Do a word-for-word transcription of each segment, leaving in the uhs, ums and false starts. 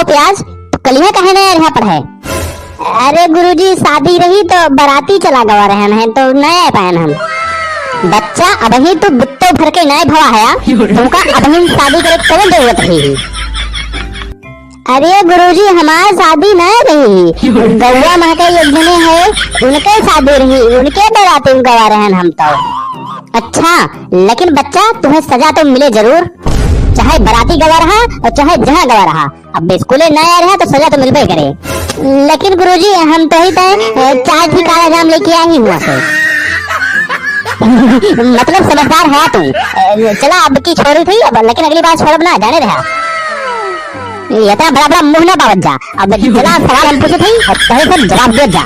प्याज, कलिया काहे नाहीं आ रहा पढ़े? अरे गुरुजी, शादी रही तो बराती चला गवा रहन है, तो नाहीं आए पाएन हम। बच्चा, अबहीं तू बित्तो भर के नाहीं भवा हया, तुमका अबहीं शादी करे के कौन जरूरत रही? अरे गुरुजी, हमार शादी नाहीं रही, गौवा महके एक जने है, उनके शादी रही, उनके बराती में गवा रहन हम तो। अच्छा, लेकिन बच्चा, तुम्हें सजा तो मिले जरूर, चाहे बराती गवा रहा और चाहे जहाँ गवा रहा। अब स्कूले ना आए रहा तो सजा तो मिलबे करे। लेकिन गुरुजी, हम तो ही तय, ए, चार ठी काला जाम लेके आई हुआ से। मतलब समझदार है तू। ए, चला, अब की छोड़ी थी, अब, लेकिन अगली बार छोड़ब ना, जाने रहा। इतना बड़ा बड़ा मुंह ना बावत जा। अब चला, सवाल हम पूछे थे, अब तोहे सब जवाब दे जा।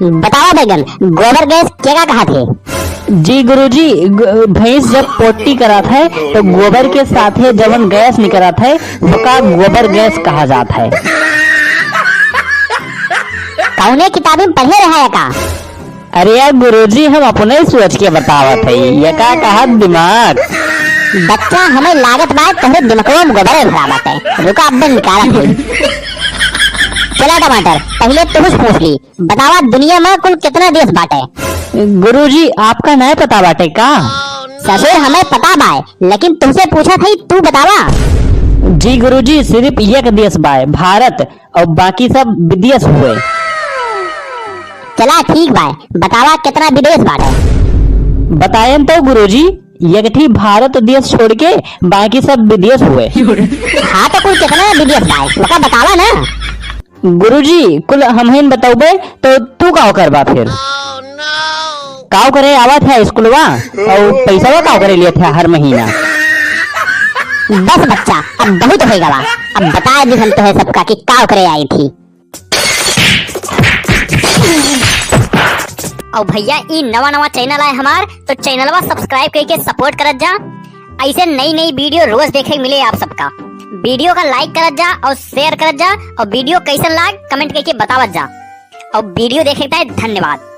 बतावा बैगन, गोबर गैस केका कहा थे? जी गुरुजी, ग-, भैंस जब पोटी करत है तो गोबर के साथे जवन गैस निकलत है, ओका गोबर गैस कहा जात है। कौने किताबी में पढ़े रहा है का? अरे यार गुरुजी, हम अपने ही सोच के बतावत है, ये का कहा दिमाग। बच्चा, हमें लागत बा तोहरे दिमागवा में गोबर भरा बाटे। रुका, अब निकालत है। चला टमाटर, पहले तुमसे पूछ ली। बतावा, दुनिया में कुल कितना देश बाटे? गुरुजी, आपका नाय पता बाटे का? ससुर, हमें पता बाय, लेकिन तुमसे पूछा थई, तू बतावा। जी गुरुजी, सिर्फ एक देश बाय, भारत, और बाकी सब विदेश हुए। चला ठीक बाय, बतावा कितना विदेश बाटे? बताएन तो गुरुजी, एक ठी भारत देश छोड़ के बाकी सब विदेश हुए। हाँ, तो कुल कितना विदेश बाय, ओका बतावा ना। गुरुजी, कुल हमहिन बतौबे, तो तू काव करबा फिर? काव करे आवत है स्कूलवा, और पैसवा काव करे लेत है हर महीना? बस बच्चा, अब बहुत होइ गवा। अब बताए दी हम तोहे सबका कि काव करे आई थी। और भैया, ई नवा नवा channel आए हमार, तो channelवा subscribe करके support करत जा। ऐसे नई नई video रोज देखे के मिले आप सबका। Video का like करत जा और share करत जा, और video कैसन लाग comment करके बतावत जा। और video देखे के धन्यवाद।